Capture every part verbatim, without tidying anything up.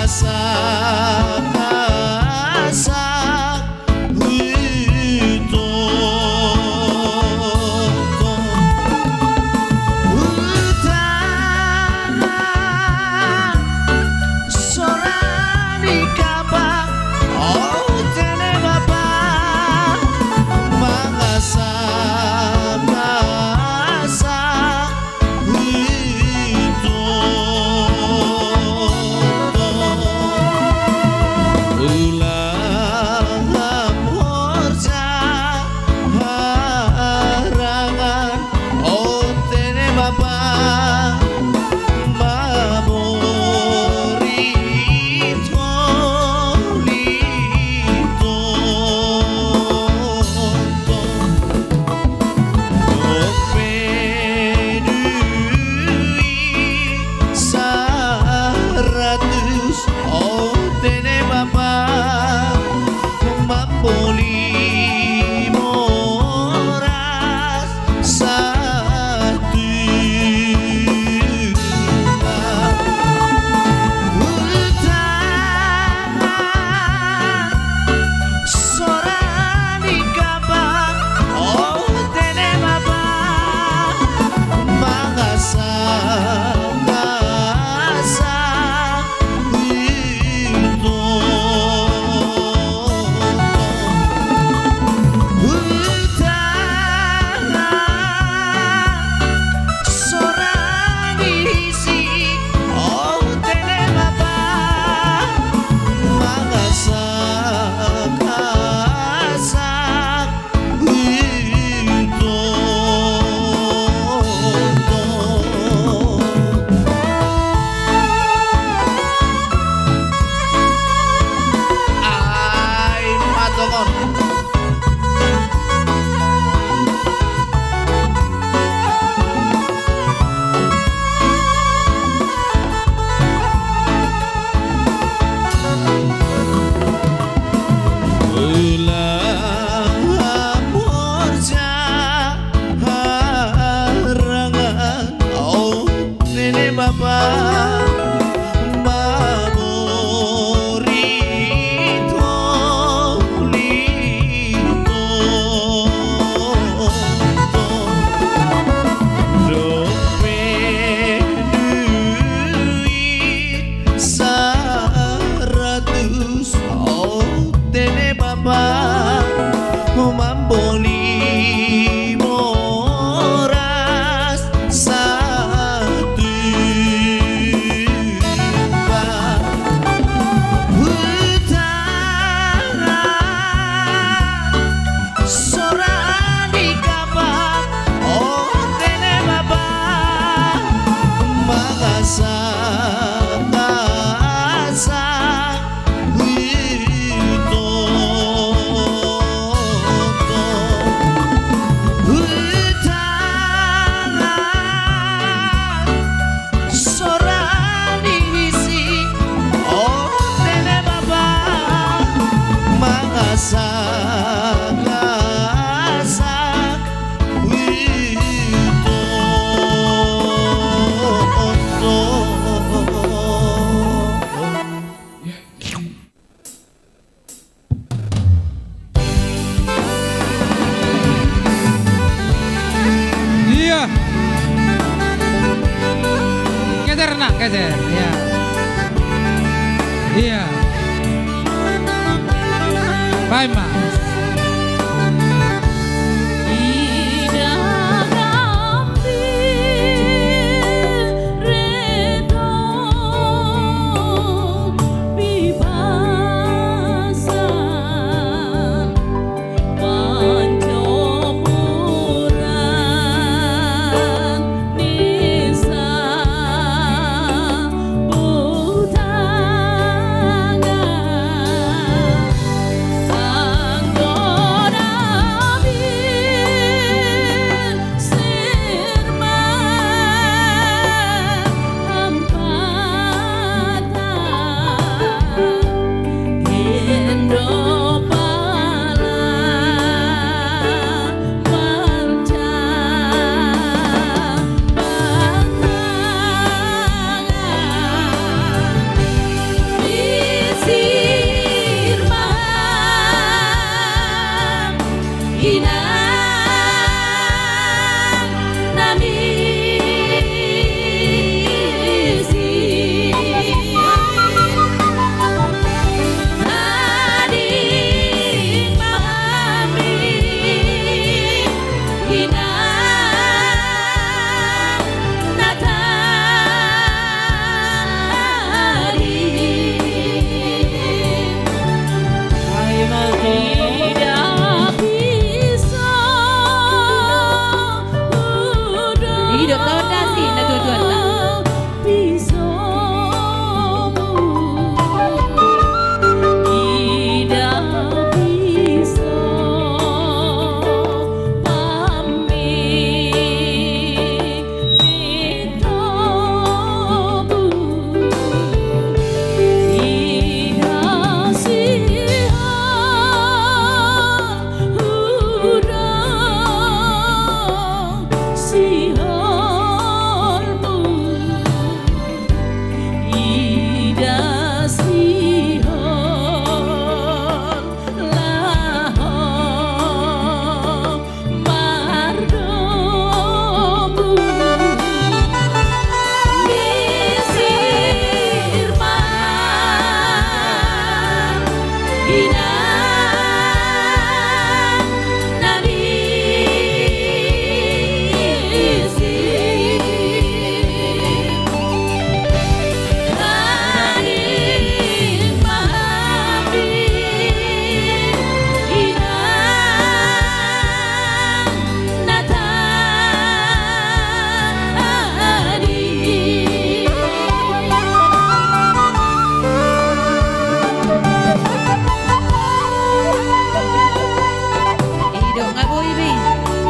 Sangkasang huto hutana sora ni kapa, o tene bapa, mangasangkasang huto ulang hamorja harangan, o tene bapa, mamori tolito. Dope duit saratus, o tene bapa, mamboli boras satupa. Hutana sora ni kapa, o tene bapa, mangasangkasang huto hutana sora ni hisi, o tene bapa, mangasangkasang huto. Ai ma tongon. Ulang hamorja harangan, o tene bapa, mamori tolito. Dope duit saratus, o tene bapa, mamboli boras satupa. Hutana sora ni kapa, o tene bapa, mangasangkasang huto. Hutana sora ni hisi, o tene bapa, mangasangkasang huto. Iya. Keter, Nak, keter. Iya. Iya. Baik, Mak.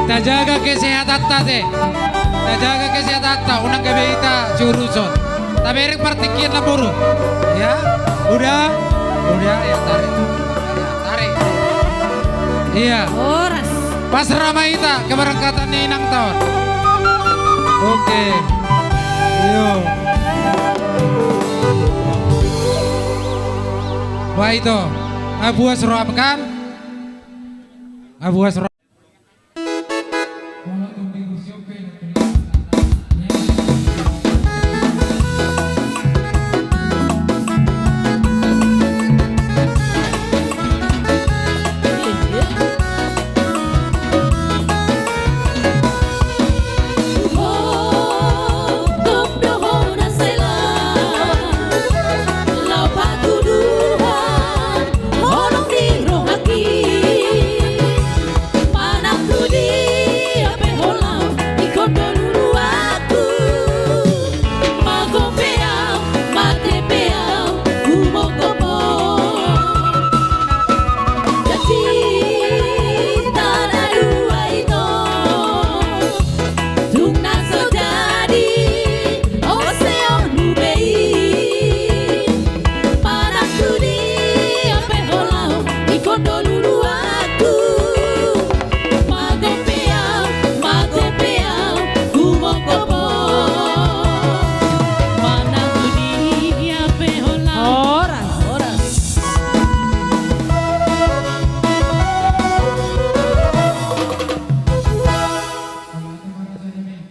Tajaga kesehatanta te. Tajaga kesehatanta, unang gabe hita siuruson. Tabereng partingkian, namboru. Ya, udah. Udah, ya, tarik. Ya, tarik. Iya. Horas. Pasrah ma hita keberangkatan ni inangta on. Oke. Iyo. Bah, ito. Nga puas roham kan? Nga puas